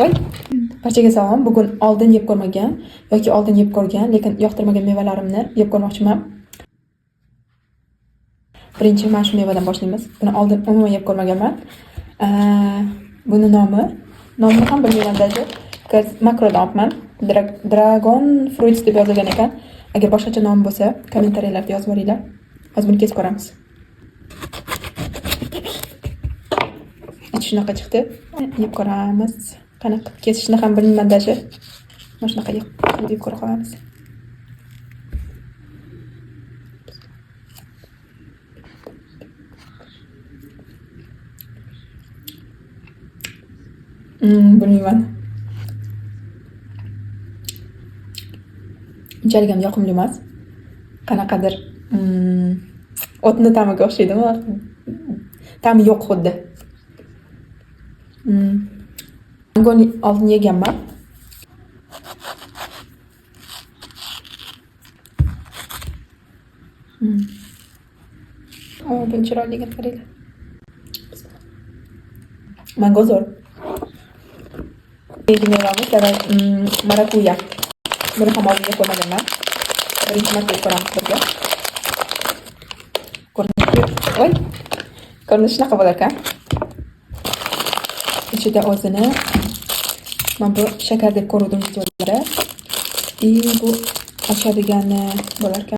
Voy. Barchaga salom. Bugun oldin yeb ko'rmagan yoki oldin yeb ko'rgan, lekin yoqtirmagan mevalarimni yeb ko'rmoqchiman. Birinchi mana shu mevadan boshlaymiz. Buni oldin umuman yeb ko'rmaganman. Buni nomini ham bilmayman даже. Makrodan olibman. Dragon fruits deb yozilgan ekan. Agar boshqacha nom bo'lsa, kommentariyalarda yozib yuboringlar. Hozir buni kesib ko'ramiz. Ichi shunaqa chiqdi. Yeb ko'ramiz. Qanaqa kesishni ham bilmayman даже. Mana shunaqa yeb ko'ra qolamiz. Bilmayman. Unchalik ham yoqimli emas. Qanaqadir o'tni ta'miga o'xshaydimi? Ta'mi yo'q xuddi. Mangoni oldin yeganman. O, buni chiroyligini qaranglar. Mango zo'r. Keyingi mevamiz давай, marakuya. Buni ham oldin yeb ko'rmaganman. Birinchi marta yeb ko'ramiz birga. Ko'rinishi, voy, ko'rinishi shunaqa bo'lar ekan. Ichida o'zini mana bu shakar deb ko'ruvdim videolarda. И bu ochadigani bo'lar ekan.